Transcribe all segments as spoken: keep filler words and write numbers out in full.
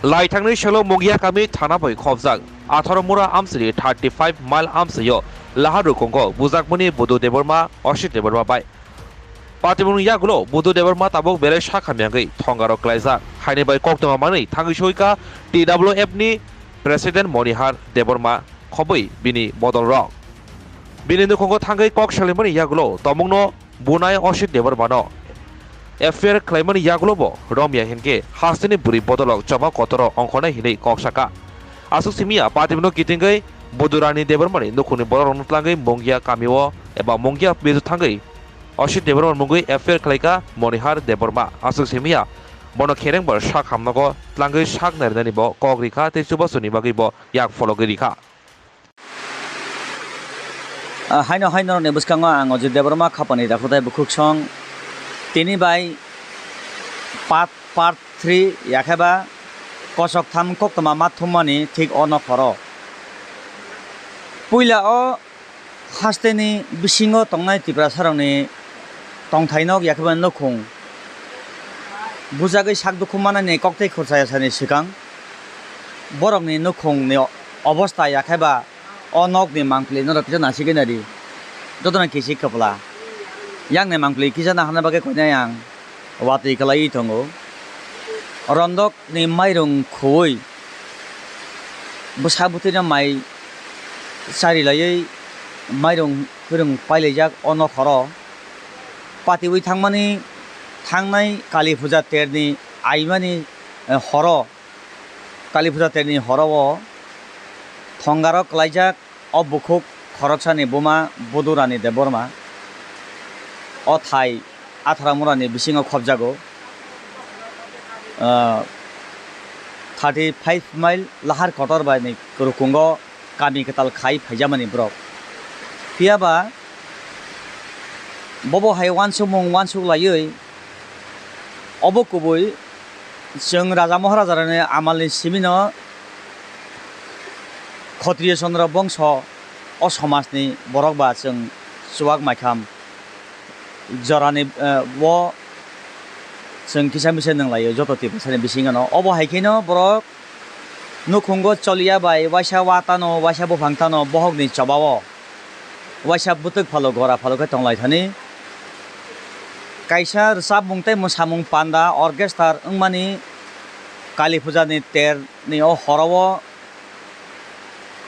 Laithangni salo Mungia kami thana bai khopjak atharo mura amchini thirty five mile amchaio lahar rukungo bujakmani Budu Debbarma, Osit Debbarma bai. Patimungni yagulo Budu Debbarma tabuk belai sakhamyangwi thongarok klaijak. Haini bai koktwma manwi thangwi soika T W F ni President Monihar Debbarma khobwi bini bodolrok. Bini nukhungo thangwi kok salimani yagulo tomungno bunai Osit Debbarmano F I R khlaimani yagulobo romya hinkhe hasteni bwrwi bodolrok choma kotoro ongkhornai hinwi kok saka. Aswk simiya patimungno kitingwi Budurani Debbarmani nukhungni bororokno tlangwi Mungia kamio eba Mungia bidu thangwi Osit Debbarma mungwi F I R khlaika Monihar Debbarma. Aswk simiya bono kherengbar sak hamnogo tlangwi sak narinani bo kok rikha tei chubasuni bagwi bo yak phologwi rikha. Ah, haino hai norokni bwskango ang Ajit Debbarma khapani dakhutai bukhuksong tini bai part, part three yakheba kosok tham koktwma ma thummani thik o nokhoro. Puila o hasteni bisingo tongnai Tiprasarokni tongthai nok yakheba nukhung bujagwi sak dukhu manani koktei khursa yasani swkang borokni nukhungni obostha yakheba o nokni mangpili norok kisa nasigwi naidi. Jotono kisik kwpla yakni mangpili kisa nahana bagwi koinai ang watwi kwlaiwi tongo. Rondokni mairung khuwi bwsa bwtwino mai chari laiwi mairung khwrwng pailaijak o nokhoro. Patiwi thangmani thangnai Kali Puja terni aimani, eh, horo, Kali Puja terni horo o thongaro kwlaijak o bukhuk khoroksani buma Budurani Debbarma o thai Atharamurani bisingo khopjago. Ah, thirty five mile lahar kotor bai ni rukungo kami kwtal khai phaijamani borok. Phiya ba bobo hai uansukmung uansuk laiwi obo kubui chwng raja maharajarokni amalni simino Khotriyo Chandra bongso o somajni borok ba chwng chuwak maikham jorani, eh, o chwng kisa misa nwnglaiyo joto Tiprasani bisingano. Obo hai kheno borok nukhungo choliya bai waisa wa tano, waisa buphang tano, bohokni chobao waisa bwtwk phalo, gora phalo khe tonglaithani. Kaisa rwchapmung tei mwsamung panda orchestra wngmani Kali Puja ni ter ni o horo o,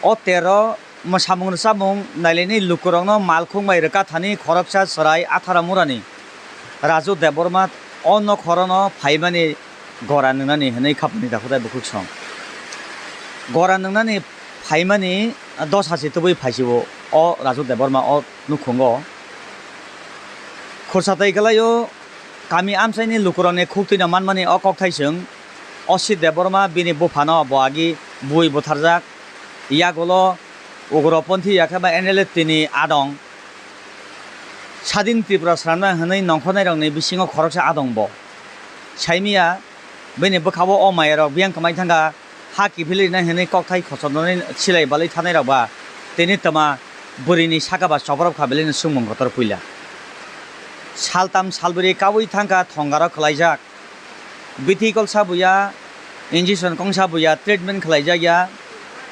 o tero mwsamung rwchapmung nailaini lukurokno malkhung bai rwkathani khoroksa chwrai Atharamurani Raju Debbarma o nokhorono phaimani gora nwngnani hwnwi khapani dakhutai bukhuksong. Gora nwngnani phaimani dosa se tubui phaisio o Raju Debbarma o nukhungo. Khursa tai kwlaio kami amchaini lukurokni khuktwino manmani o kokthai chwng Osit Debbarma bini buphano bo agi bui butharjak, yagulo ugroponthi yakheba N L F T ni adong Sadin Tripura swnamna hwnwi nongkhornairokni bisingo khoroksa adong bo. Saimiya bini bwkhao o mayarok biyang kwmai thangkha, ha kiphilwi rina hwnwi kokthai khosongnani silai balwi thanairok ba tini twma bwrwini saka ba choprop kha belai no swngmung kotor puila. Saltam salbrwi kaui thangkha thongaro khwlaijak. Bithi kolsa buya, injection kongsa buya, treatment khwlaijak ya.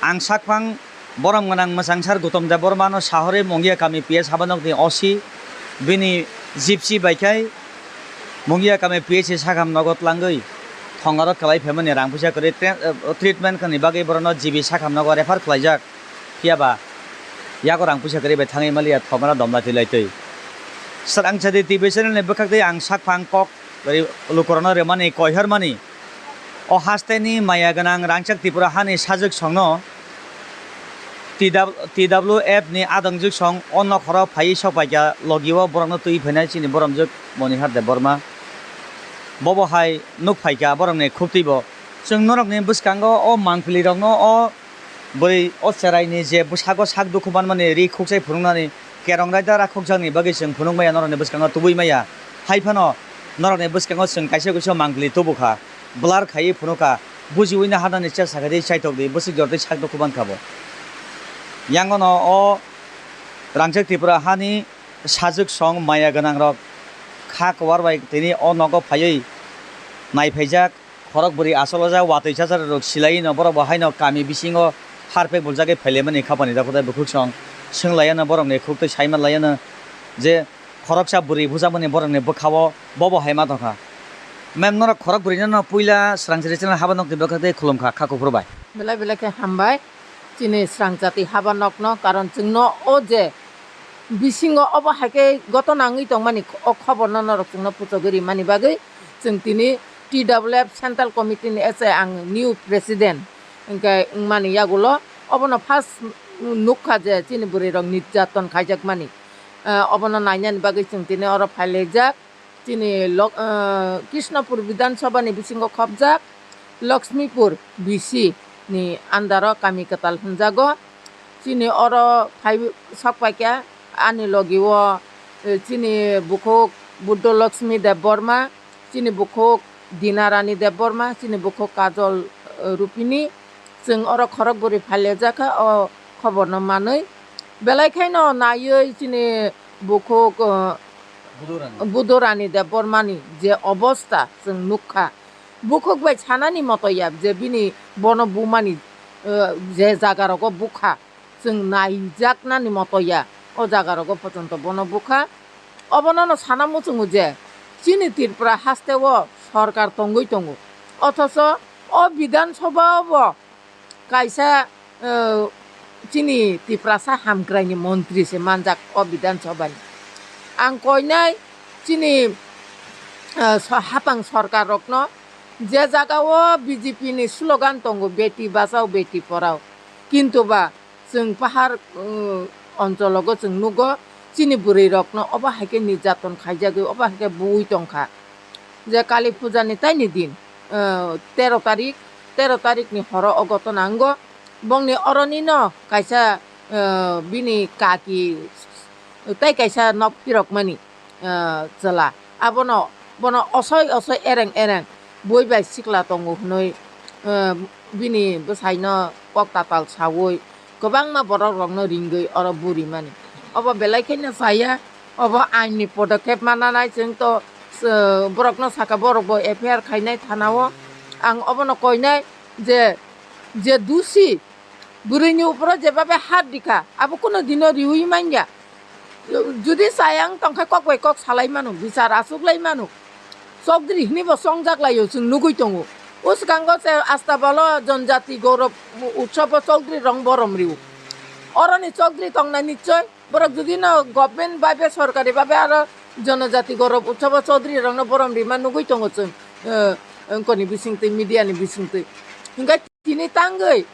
Ang sakphang borom gwnang mwchangsar Gutom Debbarmano sahorwi Mungia kami P S Habanokni O C bini gypsy bai khai Mungia kami P H C sakam nogo tlangwi thongaro kwlai phaimani rang puisa kwrwi tre-, eh, treatment khani bagwi borokno G B sakam nogo refer khwlaijak. Phiya ba yago rang puisa kwrwi bai thangwi maliya thongaro domla twi lai twi. Sir, ang chadi T V channel ni bwkhak twi ang sakphang kok ri-, lukurokno rwmani, koihormani, o hasteni maya gwnang rangchak Tripura hani sajwk songno T W, T W F ni adongjwk song o nokhoro phaiwi sokpaikha, logio borokno twi phainai chini boromjwk Monihar Debbarma. Bobo hai nuk phaikha borokni khuktwibo. Chwng norokni bwskango o mangpilirokno o bwrwi o cheraini je bwsago sak dukhu manmani ri khuksai phunuknani kerong raida rakhokjakni bagwi chwng phunuk maya norokni bwskango tubui maya. Hai phano norokni bwskango chwng kaisa kaisa mangpili tubukha, blur khaiwi phunukha, bujiwi no hanani chesa khaidi chaitok di bwswk jordi sak dukhu mankha bo. Yangono o rangchak Tripura hani sajwk song maya gwnangrok kha kwar bai tini o nogo phaiwi naiphaijak. Khorok bwrwi asolo ja watwi chacha rok silai no borok bo haino kami bisingo harpek buljagwi phailaimani khapani dakhutai bukhuk song swnglaiya no borok ni khuk twi saima laiya no je khoroksa bwrwi bujakmani borok ni bwkha o bobo hai ma tongkha. Mem norok khorok bwrwi no puila Srangchari channel haba nok ni bwkhak tei khulumkha kha kuphur bai. Belai belai khe hambai chini Srangchati haba nokno, karon chwngno o je bisingo obo hai khe gotona wngwi tongmani o khobor no norok chwngno puchogwi rimani bagwi chwng tini T W F Central Committee ni S A ang new president hwnkhe wngmani yagulo obono first nukha je chini bwrwi rok nirjaton khaijakmani. Ah, obono nainani bagwi chwng tini oro phailaijak. Chini lok-, ah, Krishnapur Bidhan Sabha ni bisingo khopjak Lakshmipur B C ni under o kami kwtal hwnjago. Chini oro phai sok paikha ani logi o, eh, chini bukhuk Buddho Lakshmi Debbarma, chini bukhuk Dina Rani Debbarma, chini bukhuk Kajol, eh, Rupini. Chwng oro khorok bwrwi phailaijak kha o khobor no manwi. Belai khaino naiwi chini bukhuk, eh, Budo Rani. Budo Rani Debbarmani je obosta chwng nukha. Bukhuk bai sanani moto ya je bini bono bumani, eh, je jaga rogo bukha. Chwng naijaknani moto ya, o jaga rogo pochonto bono bukha. Obono no sana muchungo je chini Tripura haste o sorkar tongwi tongo, othocho o Bidhan Sabha o bo kaisa, eh, chini Tiprasa hamkraini montri se manjak o Bidhan Sabha ni. Ang koinai chini, eh, so-, hapang sorkar rokno je jaga o B J P ni slogan tongo, "Beti Bachao, Beti Padhao," kintu ba chwng pahar, uh, onchologo chwng nugo, chini bwrwi rokno obo hai khe nirjaton khaijagwi, obo hai khe buwi tongkha. Je Kali Puja ni taini din, uh, tero tarik, tero tarik ni horo o gotona wngo. Bongni oroni no kaisa, uh, bini kaki tei kaisa nok phirokmani, ah, chwla. Abono, bono osoi osoi ereng ereng bui bai sikla tongo hwnwi, ah, bini bwsaino kok tatal saui kwbangma borok rokno ringwi oro burimani. Obo belai kheno chaya, obo ain ni podokep mananai, chwng to, ah, borokno saka borok bo F I R khainai thana o. Ang obono koinai je, je dusi, bwrwini uporo jebabe hat rikha, abo kuno dino riui manya. Judi chaya wng tongkha kok bai kok salai mano, bichar achuklai mano. Chokdri hwnwi bo chongjak laio, chwng nugui tongo. O swkango se Astabalo Jonjati Gaurav Utsav o chokdri rok borom rio. Oroni chokdri tongnai nichoi, borok judi no government babe, sorkari babe aro Jonojati Gaurav Utsav o chokdri rokno borom rima nugui tongo chwng, eh, wngkoni bisingtwi, media ni bisingtwi. Hingkhe Tini tangwi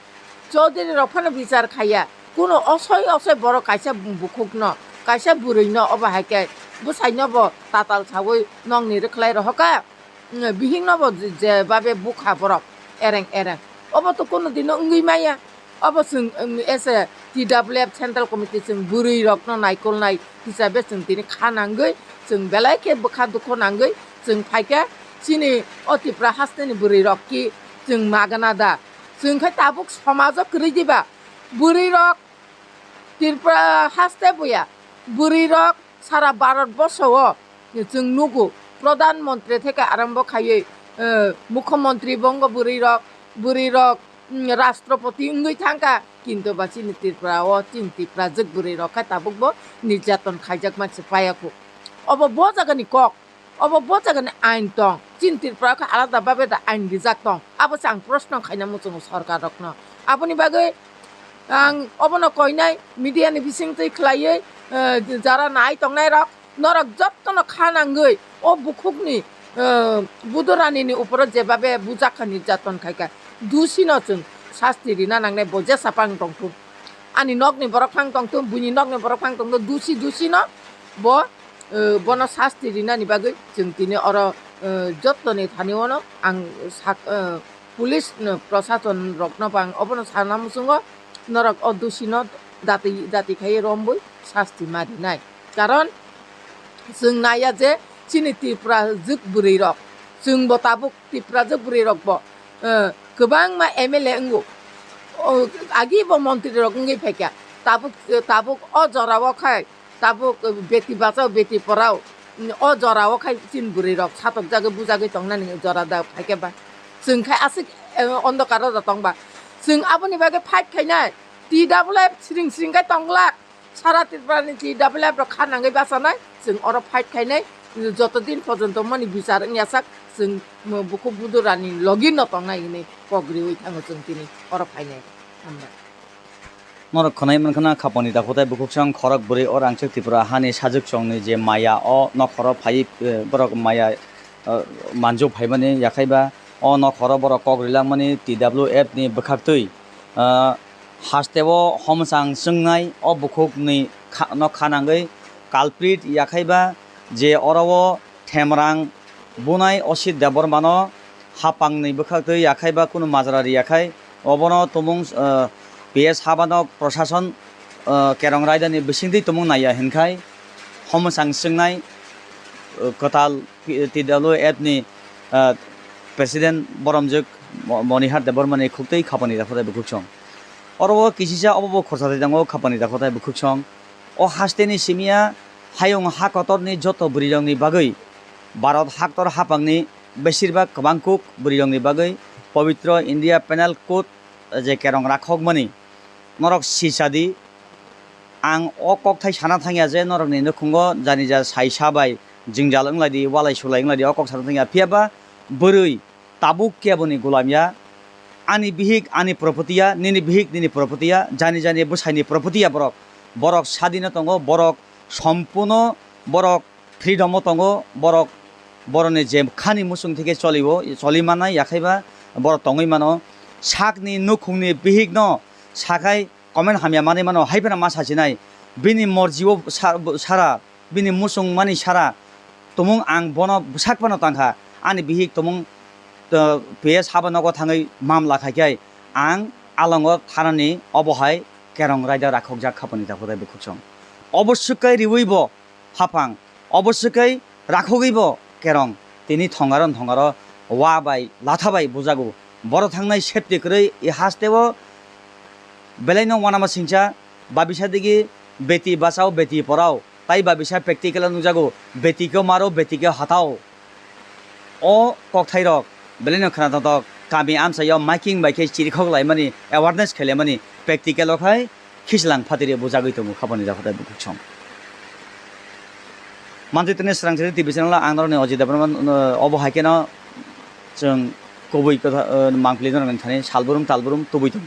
chowdhury rok phano bichar khaiya, kuno osoi osoi borok kaisa bukhukno, kaisa bwrwino obo hai khe bwsaino bo tatal sawi nokni rwkhlai rohorkha, bihikno bo je babe bukha borok ereng ereng, obo to kuno dino wngwi maya. Obo chwng, um, ese T W F Central Committee chwng bwrwi rokno naikolnai hisabe chwng tini kha nangwi, chwng belai khe bwkha dukho nangwi chwng phaikha chini o Tripura hasteni bwrwi rok ki chwng magana da. Chwng khe tabuk somajo kwrwi diba? Bwrwi rok Tripura haste buya, bwrwi rok sara Bharat borsho o chwng nugo, Pradhan Mantri theke arambo khaiwi, eh, Mukhyamantri bo wngo bwrwi rok, bwrwi rok, mm, Rashtrapati wngwi thangkha, kintu ba chini Tripura o chini Tiprajwk bwrwi rok khe tabuk bo nirjaton khaijak mansi paiya kho. Obo bo jagani kok. Obo bo jagani ain tong. Chini Tripura khe alada babe da ain rijak tong. Abo se ang proshno khaina muchungo sorkar rokno. Aboni bagwi ang obono koinai media ni bisingtwi khlaiwi, eh, jara nai tongnai rok, norok jottono kha nangwi o bukhukni, eh, budurani ni uporo jebabe bujakha nirjaton khaikha, dusino chwng sasti rina nangnai, bo jesa pang tongthun. Ani nokni borok phang tongthun, buini nokni borok phang tongthun, dusi dusino bo eh, bono sasti rinani bagwi chwng tini oro, eh, jottoni thani ono ang sak-, eh, police, eh, prosason rokno bo ang obono sana muchungo, norok o dusino dati, dati khaiwi rombwi sasti ma rinai. Karon chwng naiya je chini Tiprajwk bwrwi rok, chwng bo tabuk Tiprajwk bwrwi rok bo, eh, kwbangma M L A wngo. O, agi bo montri rok wngwi phaikha. Tabuk, tabuk o jora o khai tabuk, eh, beti bachao, beti porao, mm, o jora o khai chini bwrwi rok satokjagwi bujagwi tongnani jora da phaikhe ba. Chwng khai aswk, eh, ondokaro da tongba. Chwng aboni bagwi fight khainai. T W F sring sring khai tonglak. Sara Tripura ni T W F rok kha nangwi bachanai. Chwng oro fight khainai. Joto din porjonto mani bichar wngya sak chwng bukhuk budurani logi no tongnai hinwi kok riwi thango chwng tini oro phainai. Hambai. Norok khwnai mankha na khapangni dakhutai bukhuksong khorok bwrwi o rangchak Tripura hani sajwk chongni je maya o nokhoro phaiwi, eh, borok maya, eh, manju phaimani yakhaiba o nokhoro borok kok rilangmani T W F ni bwkhaktwi, eh, hasteo homsang chwngnai o bukhukni kha-, no khanangwi culprit yakhaiba je oro o Themrang bunai Osit Debbarmano hapangni bwkhaktwi yakhai ba kunu majra riyakhai, obono tumung, eh, P S Habanok Prashason, eh, Kerong Raidani bisingtwi tumung naiya hinkhai, homosang swngnai, eh, kwtal P-, T W F ni, eh, President Boromjwk Mo-, Monihar Debbarmani khuktwi khapani dakhotai bwkhuksong. Oro o kisisa obo bo khorsa thai tongo khapani dakhotai bwkhuksong. O hasteni simiya hayung ha kotorni joto bwrwirokni bagwi, Bharat haktor haphangni besirbak kwbangkuk bwrwirokni bagwi Pabitro India Penal Code je kerong rakhokmani norok sichadi. Ang o kokthai sana thangya je norokni nukhungo janija saisa bai jwngjal wnglaidi, walai sulai wnglaidi, o kok sana thangya. Phiyaba bwrwi tabuk keboni gulam ya. Ani bihik ani property ya, nini bihik nini property ya, jani jani bwsaini property ya borok. Borok sadino tongo, borok sompuno, borok freedom o tongo, borok borokni je khani muchung thike cholio, choli mannai, yakhaiba borok tongwi mano. Sakni nukhungni bihikno sakhai comment hamya manwi mano, hai phano ma sachinai. Bini morjio sa-, sara, bini muchung mani sara tumung ang bono bwsak phano tangkha. Ani bihik tumung, uh, P S Haba nogo thangwi mamla khaikhai ang alongo thanani obo hai kerong raida rakhokjak khapani dakhotai bwkhuksong. Obo swkkai riwi bo haphang, obo swkkai rakhogwi bo kerong tini thongaro thongaro wa bai latha bai bujago. Boro thangnai safety kwrwi i hasteo belaino wanama singcha babisa digi beti bachao beti porao tai babisa practical o nukjago beti khe maro beti khe hatao. O kokthairok belaino khwnathokthok kami amchaio miking bai khe chirikhok laimani awareness khailaimani practical o khai khichlang phatiri bujagwi tongo khapani dakhotai bwkhuksong. Mantri tini swrang chiri T V channel o ang norokni Ajit Debbarma, uh, obo hai kheno chwng kubui kwtha-, uh, mangpili norokni thani salbrum talbrum tubui tongo.